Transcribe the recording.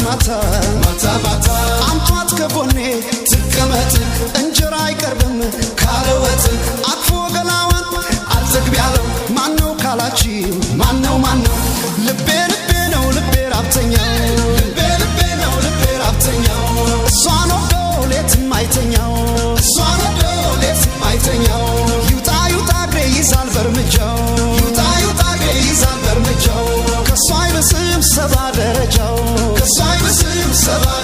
ማታ ማታ ማታ አምጧት ከጎኔ ትቀመጥ፣ እንጀራ አይቀርብም ካለወጥ። አቅፎ ገላዋን አልጠግብ ያለው ማነው ካላችሁ፣ ማነው ማነው? ልቤ ልቤ ነው ልቤ ራብተኛው፣ ልቤ ልቤ ነው ልቤ ራብተኛው፣ እሷን ወዶ ሌትም አይተኛው፣ እሷን ወዶ ሌትም አይተኛው። ይውጣ ይውጣ እግሬ ይዛል በርምጃው፣ ይውጣ ይውጣ እግሬ ይዛል በርምጃው፣ ከሷ አይብስም 70 ደረጃው፣ ከሷ አይብስም 70።